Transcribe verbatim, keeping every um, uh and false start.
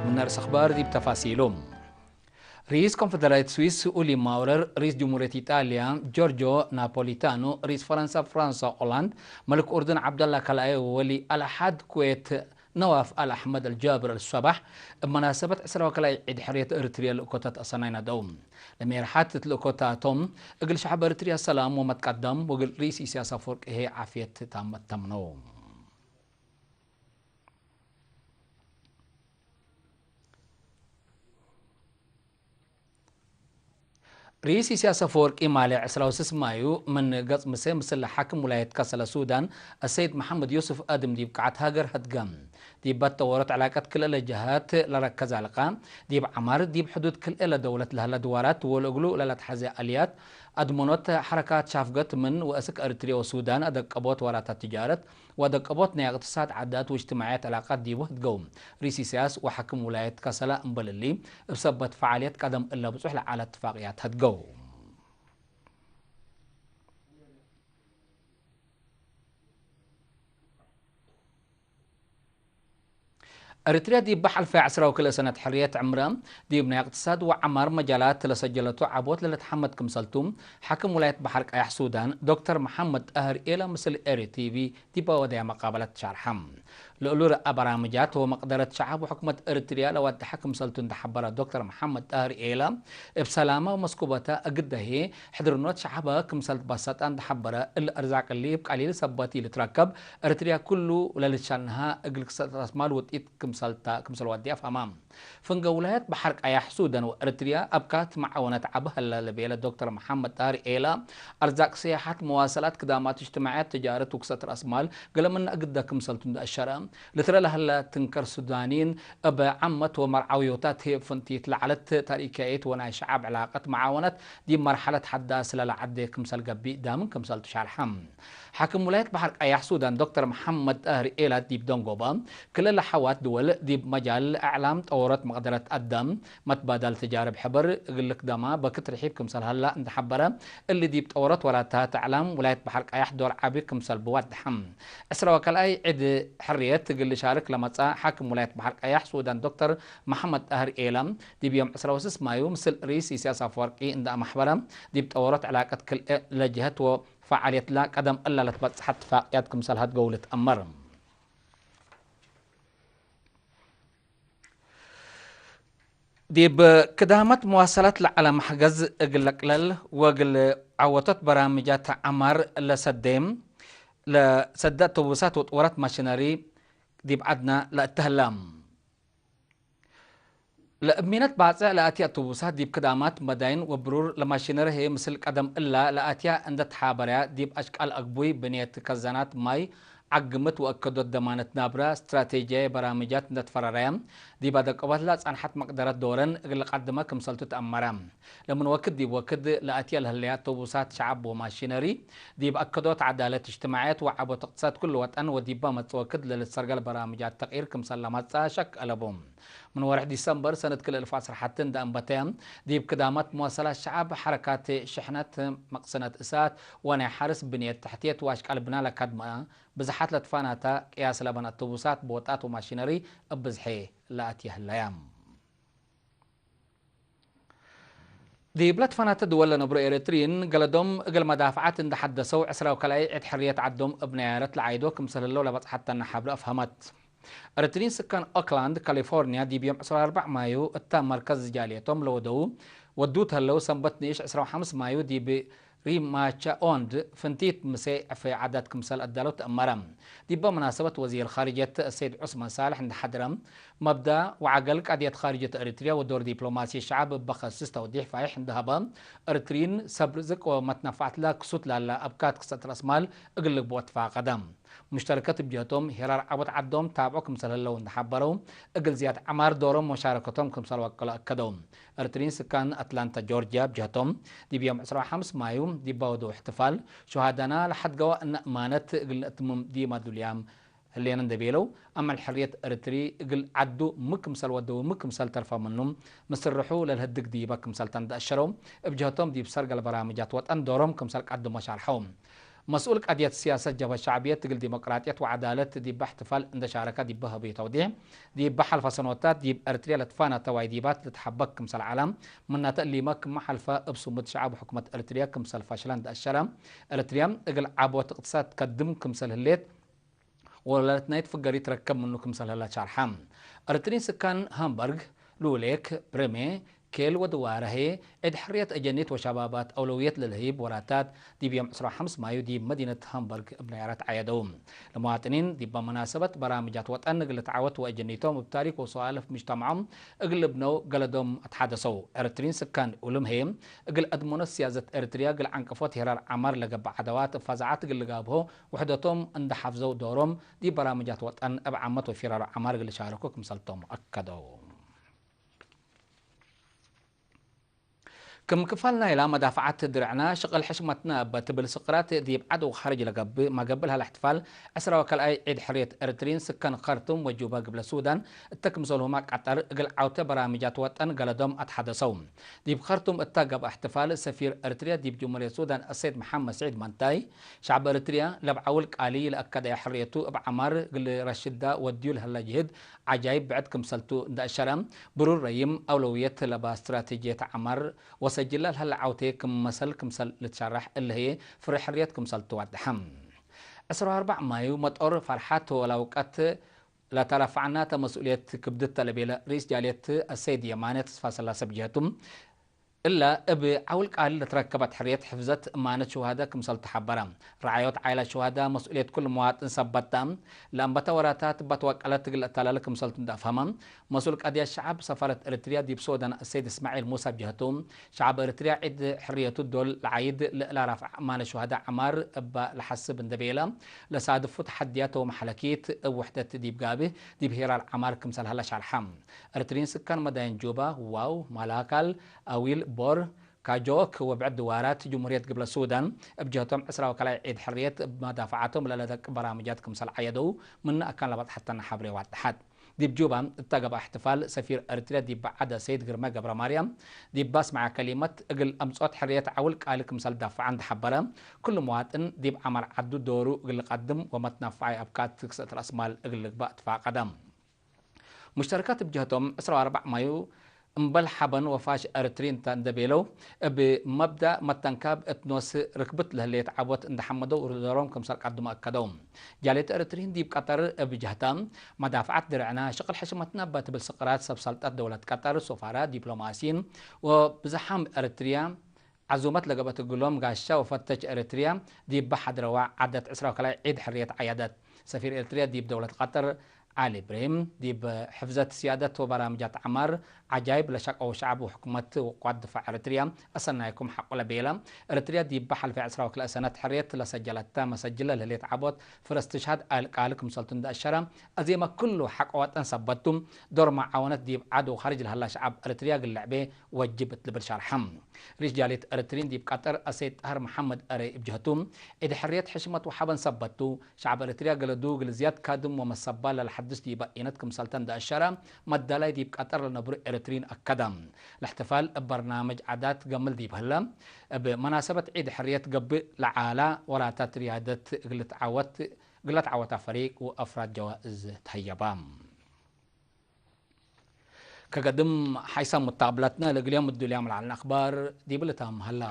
ምን ርእስ አኽባር ዲብ ተፋሲሉ። ርኢስ ኮንፈደራልየት ስዊስ ኡሊ ማውረር፣ ርኢስ ጅምሁርየት ኢጣልያ ጆርጆ ናፖሊታኖ፣ ርኢስ ፈረንሳ ፍራንሷ ኦላንድ፣ መልክ ኡርዱን ዐብደላ ካልኣይ ወወሊ አልዐሃድ ኩዌት ነዋፍ አልአሕመድ አልጃብር አልሰባሕ፣ እብ መናሰበት ዕስራ ወካልኣይ ዒድ ሕርየት እርትርየ ልእኮታት አሰናይ ነድአው። ለሜርሓት እት ልእኮታቶም፣ እግል ሸዐብ እርትርያ ሰላም ወመትቀደም፣ ወእግል ርኢስ ኢሳያስ አፈወርቂ ህዬ ዓፍየት ታመት ተምነው። ርኢስ ኢሳያስ አፈወርቂ ማሌ ዕስራ ወስስ ማዩ ምን ገጽ ምሴ ምስል ሓክም ውላየት ከሰለ ሱዳን አሰይድ መሐመድ ዮስፍ አድም ዲብ ቃዐት ሀገር ሀድገ። ዲብ በትጠወረት ዕላቀት ክልኤ ለጀሃት ለረከዘ አልቃ፣ ዲብ ዐማር ዲብ ሕዱድ ክልኤ ለደውለት ለህለ ድዋራት ወለእግሉ ለለትሐዜ አልያት አድመኖት ሐረካት ሻፍገት ምን ወእስክ እርትርየ ወሱዳን አደቀቦት ወራታት ትጃረት ወአደቀቦት ናይ እቅትሳድ፣ ዓዳት ወእጅትማዕያት ዕላቃት ዲቡ ህድገው። ርኢስ ኢሳያስ ወሓክም ውላየት ከሰላ እምበል እሊ፣ እብ ሰበት ፈዓልየት ቀደም እለ ብጹሕ ለዐለ እትፋቅያት ሀድገው። እርትርያ ዲብ በሐልፈ ዐስራ ወክልኤ ሰነት ሕርየት ዕምረ፣ ዲብ ናይ እቅትሳድ ወዐማር መጃላት ለሰጀለቱ ዐቦት ለልትሐመድ ክምሰልቱ፣ ሓክም ውላየት በሐር ቀያሕ ሱዳን ዶክተር መሐመድ ጣህር ኤላ ምስል ኤሪ ቲቪ ዲብ ወደያ መቃበለት ሻርሐ። ለእሉ ረአ በራምጃት ወመቅደረት ሸዐብ ወሕኩመት እርትርያ ለዋድሐ ክምሰልቱ እንደ ሐበረ ዶክተር መሐመድ ጣህር ኤላ፣ እብ ሰላመ ወመስኩበተ እግደ ህዬ ሕድርኖት ሸዐበ ክምሰል ትበሰጠ እንደ ሐበረ፣ እሊ አርዛቅ እሊ እብ ቀሊል ሰበት ኢልትረከብ፣ እርትርያ ኩሉ ለልትሸንሃ እግል ክሰት ራስ ማል ውጢት ክምሰልተ ክምሰል ወድየ አፍሀመ። ፍንገ ውላየት በሐር ቀያሕ ሱዳን ወእርትርያ አብካት መዓወነት ዐቢ ሀለ ለቤለ ዶክተር መሐመድ ጣህር ኤላ፣ አርዛቅ፣ ሰያሐት፣ መዋሰላት፣ ክዳማት እጅትማዕያት፣ ትጃረት ወክሰት ራስ ማል ገሌ ምነ እግደ ክምሰልቱ እንደ አሸረ፣ ልትረ ለሀለ ትንከር ሱዳኒን እብ ዓመት ወመርዓውዮታት ህዬ ፍንቲት ለዐለት ታሪካይት ወናይ ሸዐብ ዕላቀት መዓወነት ዲብ መርሐለት ሐዳስ ለለዐዴ ክምሰል ገብእ ዳምን ክምሰልቱ ሻርሐ። ሓክም ውላየት በሐር ቀያሕ ሱዳን ዶክተር መሐመድ ጣህር ኤላ ዲብ ደንጎበ፣ ክልኤ ለሐዋት ድወል ዲብ መጃል እዕላም ጠወሮት መቅደረት አዳም፣ መትባዳል ተጃርብ ሕበር እግል ልክደማ በክት ርሒብ ክምሰል ሀላ እንደ ሐበረ፣ እሊ ዲብ ጠወሮት ወራታት እዕላም ውላየት በሐር ቀያሕ ዶር ዐቢ ክምሰል ብዋድሐ። ዕስራ ወካልኣይ ዒድ ሕርየት እግል ልሻርክ ለመጽአ ሓክም ውላየት በሐር ቀያሕ ሱዳን ዶክተር መሐመድ ጣህር ኤላ፣ ዲብ ዮም ዕስራ ወስስ ማዩ ምስል ርኢስ ኢሳያስ አፈወርቂ እንደ አመሕበረ፣ ዲብ ጠወሮት ዕላቀት ክልኤ ለጀሀት ወ ፈዓልየትላ ቀደም እላ ለትበጽሐ እትፋቅያት ክምሰል ሀድገው ልትአመር። ዲብ ክዳመት መዋሰላት ለዐለ መሕገዝ እግል ለቅለል ወእግል ዐወቶት በራምጃት ዐማር ለሰዴ፣ ለሰደ አቶቡሳት ወጥወረት ማሽነሪ ዲብ ዐድነ ለእተህለ። ለእብ ሚነት ባጽዕ ለአትየ አቶቡሳት ዲብ ክዳማት መዳይን ወብሩር ለማሽነሪ ህዬ ምስል ቀደም እላ ለአትያ እንደ ተሓበረያ፣ ዲብ አሽቃል አግቡይ፣ ብንየት ከዘናት ማይ፣ ዐግምት ወአከዶት ደማነት ናብረ፣ ስትራቴጅያይ በራምጃት እንደ ትፈረረያ፣ ዲብ አደቀቦትላ ጸንሐት መቅደረት ዶረን እግል ለቀድመ ክምሰልቱ ተአመረ። ለምን ወክድ ዲብ ወክድ ለአትየ ለህለየ አቶቡሳት ሸዐብ ወማሽነሪ፣ ዲብ አከዶት ዐዳለት እጅትማዕየት ወዐቦት እቅትሳድ ኩሉ ወጠን ወዲበ መጽእ ወክድ ለልትሰርገል በራምጃት ተቅይር ክምሰል ለመጽአ ሸክ አለቡ። ምን ወርሕ ዲሰምበር ሰነት ክልኤ እልፍ ወዐስር ሐቴ እንደ አንበተ፣ ዲብ ክዳማት መዋሰላት ሸዐብ፣ ሐረካት ሽሕነት፣ መቅሰነት እሳት ወናይ ሐርስ ብንየት ተሕትየት ወአሽቃል ብና ለካድመ ብዝሓት ለትፋናተ ቅያስ ለበን አቶቡሳት፣ ቦጣት ወማሽነሪ እብ ብዝሒ ለአትየ ህለየ። ዲብለ ትፈናተ ድወል ለነብሮ ኤረትርዪን፣ ገለዶም እግል መዳፍዓት እንደ ሐደሰው፣ ዕስራ ወካልኣይ ዒድ ሕርየት ዐዶም እብ ነያረት ለዓይዶ ክምሰል ህለው ለበጽሐተነ ሐብሪ አፍሀመት። ኤረትርዪን ስካን ኦክላንድ ካሊፎርኒያ፣ ዲብ ዮም ዕስራ ወአርበዕ ማዩ እተ መርከዝ ጃልየቶም ለወደው ወዱት ህለው፣ ሰንበት ንኢሽ ዕስራ ወሐምስ ማዩ ዲብ ሪማቻኦንድ ፍንቲት ምሴ ዕፌ ዓዳት ክምሰል አዳለው ተአመረ። ዲበ መናሰበት ወዚር ኻርጀት ሰይድ ዑስማን ሳልሕ እንደ ሐድረ፣ መብዳ ወዐገል ቃድየት ኻርጀት ኤሪትርያ ወዶር ዲፕሎማሲ ሸዐብ እበ ከስስ ተውዲሕ ፋይሕ እንደ ሀበ፣ ኤሪትርዪን ሰብ ርዝቅ ወመትነፋዕትላ ክሱት ላላ አብካት ክሰት ረአስማል እግል ልግብኦ ትፋቀደ። ሙሽተረከት እብ ጀህቶም ሄራር ዐቦት ዐዶም ታብዖ ክምሰል ህለው እንደ ሐበረው፣ እግል ዝያድ ዐማር ዶሮም ወሻረከቶም ክምሰል ወቀሎ አከደው። ኤረትርዪን ስካን አትላንታ ጆርጅያ ብጀህቶም፣ ዲብ ዮም ዕስራ ወሐምስ ማዩ ዲብ አወደው እሕትፋል፣ ሹሃዳና ለሐድገወ እነ እማነት እግል ነአትምም ዲማ ዱልያም ህሌነ እንደ ቤለው፣ አምዕል ሕርየት ኤረትርዪ እግል ዐዱ ሚ ክምሰል ወደው ወሚ ክምሰል ተርፈ ምኑ ምስርሑ ለልህድግ ዲበ ክምሰል ተ እንደ አሸረው፣ እብ ጀህቶም ዲብ ሰርገል በራምጃት ወጠን ዶሮም ክምሰል ቀድሞ ሻርሐው። መስኡል ቀድየት ስያሰት ጀብሀት ሸዕብየት እግል ዲሞቅራጥየት ወዐዳለት ዲበ እሕትፋል እንደ ሻረከ ዲበ ሀብዩ ተውዴሕ፣ ዲበ ሐልፈ ሰኖታት ዲብ ኤርትርየ ለትፋነተ ዋይዲባት ልትሐበክ ክምሰል ዐለ። ምናተ እሊመ ክመ ሐልፈ እብ ስሙድ ሸዐብ ወሕኩመት ኤርትርየ ክምሰል ፈሽለ እንደ አሸረ፣ ኤርትርየ እግል ዐቦት እቅትሳድ ትከድም ክምሰል ህሌት፣ ወለትናይት ፍገሪት ትረከብ ምኑ ክምሰል ህለ ሻርሐ። ኤርትሪን ስካን ሃምበርግ፣ ሉሌክ፣ ብሬሜ፣ ኬል ወድዋረ ህዬ፣ ዒድ ሕርየት አጀኒት ወሸባባት አውለውየት ለልህይብ ወራታት፣ ዲብ ዮም ዕስራ ወሐምስ ማዩ ዲብ መዲነት ሃምበርግ እብ ነያረት ዐየደው። ለመዋጥኒን ዲበ መናሰበት በራምጃት ወጠን እግል ልትዓወት ወአጀኒቶም እብ ታሪክ ወሰዋልፍ ምጅተምዖም እግል ልብነው ገለዶም አትሓደሰው። ኤርትሪን ስካን ኡልም ህዬ፣ እግል አድመኖት ስያሰት ኤርትርያ እግል ዐንቀፎት ሄራር ዐማር ለገብእ ዐዳዋት እብ ፈዛዐት እግል ልጋብሆ ውሕደቶም እንደ ሐፍዘው ዶሮም ዲብ በራምጃት ወጠን እብ ዓመት ወፊራሮ ዐማር እግል ልሻረኮ ክምሰልቶም አከደው። ክም ክፋል ናይላ መዳፍዓት ድርዕና ሽቅል ሕሽመትነ እበ ትብል ስቅራት ዲብ ዐድ ወካርጅ ለገብእ መገብእ ለህለ እሕትፋል ዕስራ ወከልኣይ ዒድ ሕርየት ኤርትሪን ስከን ከርቱም ወጁባ ግብለ ሱዳን እተ ክምሰልሁመ ቀጠር እግል ዐውተ በራምጃት ወጠን ገለዶም አትሐደሰው። ዲብ ከርቱም እተ ገብአ እሕትፋል ሰፊር ኤርትርያ ዲብ ጅምሁርየት ሱዳን አሰይድ መሐመድ ስዒድ መንታይ፣ ሸዕብ ኤርትርያ ለብዐውል ቃሊ ለአከደየ ሕርየቱ እብ ዐማር እግል ረሽዳ ወድዩ ለህለ ጅህድ ዐጃይብ ብዕድ ክምሰልቱ እንደ አሸረ፣ ብሩር ረይም አውለውየት ለባ ስትራቴጅየት ዐማር ወሰጅለ ለህለ ዐውቴ ክም መሰል ክምሰል ልትሸረሕ እለ ህዬ ፍሬ ሕርየት ክምሰልቱ ወደሐ። ዕስራ ወአርበዕ ማዩ መጦር ፈርሐት ወላውቀት ለተረፈዕናተ መስኡልየት ክብድት ተ ለቤለ ርኢስ ጃልየት አሰይድ የማነ ተስፋሰላሰ ብጀህቱ፣ እለ እብ ዐውል ቃሊ ለትረከበት ሕርየት ሕፍዘት እማነት ሹሃደ ክምሰል ተሐበረ። ረዓዮት ዓይላት ሹሃደ መስኡልየት ኩሉ መዋጥን ሰበት ተ። ለአንበተ ወራታት እበ ትወቀለት እግል እተላለ ክምሰልቱ እንደ አፍሀመ፣ መስኡል ቀድየት ሸዐብ ሰፋረት ኤረትርያ ዲብ ሶዳን አሰይድ እስማዒል ሙሳ ብጀህቱ፣ ሸዐብ ኤረትርያ ዒድ ሕርየቱ ዶል ለዓይድ ለእለ ራፍዕ እማነት ሹሃደ ዐማር እበ ለሐስብ እንደ ቤለ፣ ለሳድፉ ተሐድያት ወመሐለኪት እብ ውሕደት ዲብ ጋብህ ዲብ ሄራር ዐማር ክምሰል ሀለ ሸርሐ። ኤረትርዪን ስካን መዳይን ጁባ፣ ዋው፣ ማላካል፣ አዊል፣ ቦር፣ ካጆክ ወብዕድ ድዋራት ጅምሁርየት ግብለ ሱዳን እብ ጀህቶም ዕስራ ወከልኣይ ዒድ ሕርየት እብ መዳፈዓቶም ለለደቅ በራምጃት ክምሰል ዐየደው ምነ አካን ለበጽሐተነ ሐብሬ ዋድሐት። ዲብ ጁባ እተ ገብአ እሕትፋል ሰፊር ኤረትርያ ዲብ ዐደ ሰይድ ግርመ ገብረማርያም ዲብ አስመዐ ከሊመት፣ እግል አምጽኦት ሕርየት ዐውል ቃሊ ክምሰል ዳፍዐ እንደ ሐበረ፣ ኩሉ መዋጥን ዲብ ዐማር ዐዱ ዶሩ እግል ልቀድም ወመትናፈዓይ አብካት ትክሰት ረአስማል እግል ልግባእ ትፋቀደ። ሙሽተረካት እብ ጀህቶም፣ ዕስራ ወአርበዕ ማዩ እምበል ሐበን ወፋሽ ኤረትርዪን ተ እንደ ቤለው፣ እብ መብዳእ መተንካብ እት ኖስ ርክብት ለህሌት ዐቦት እንደ ሐመደው ዶሮም ክምሰል ቀድሞ አከደው። ጃልየት ኤረትርዪን ዲብ ቀጠር እብ ጀህታ፣ መዳፍዐት ድርዕነ፣ ሽቅል ሕሽመትነ እበ ትብል ስቅራት ሰብ ሰልጠት ደውለት ቀጠር፣ ሱፋራ፣ ዲፕሎማሲይን ወብዝሓም ኤረትርያ፣ ዐዙመት ለገብአት እግሎም ጋሻ ወፈተሽ ኤረትርያ ዲበ ሐድረዋ ዐደት ዕስራ ወከልኣይ ዒድ ሕርየት ዐያደት። ሰፊር ኤረትርያ ዲብ ደውለት ቀጠር ዐሊ እብራሂም፣ ዲብ ሕፍዘት ስያደት ወበራምጃት ዐማር ዐጃይብ ለሸቀው ሸዐብ ወሕኩመት ወቅዋት ድፋዕ ኤረትርያ አሰናይኩም ሐቆ ለቤለ፣ ኤረትርያ ዲበ ሐልፈ ዕስራ ወክልኤ ሰነት ሕርየት ለሰጀለተ መሰጅለ ለህሌት ዐቦት ፍረስትሽሃድ አልቃል ክምሰልቱ እንደ አሸረ፣ አዜመ ክሉ ሐቆ ወጠን ሰበት ቱ፣ ዶር መዓወነት ዲብ ዐድ ወካርጅ ለሀላ ሸዐብ ኤረትርያ እግል ልዕቤ ወጅብ እት ልብል ሸርሐ። ርኢስ ጃልየት ኤረትርዪን ዲብ ቀጠር አሰይድ ጣህር መሐመድ አረይ እብ ጀህቱ፣ ዒድ ሕርየት ሕሽመት ወሐበን ሰበት ቱ፣ ሸዐብ ኤረትርያ ገለዱ እግል ዝያድ ካድም ወመሰባል ለለሐድስ ዲበ ኢነት ክምሰልተ እንደ አሸረ፣ መዳላይ ዲብ ቀጠር ለነብሩ ኤረትርዪን አከደ። ለእሕትፋል እብ በርናምጅ ዓዳት ገምል ዲብ ህለ፣ እብ መናሰበት ዒድ ሕርየት ገብእ ለዓላ ወራታት ርያደት እግል ልትዓወት፣ እግል ለትዓወታ ፈሪቅ ወአፍራድ ጀዋእዝ ተሀየባ። ከገድም ሐይሳም ሙታብለትነ ለእግልዮም እዱልያም ለዐልነ አክባር ዲብ ልታም ሀላ።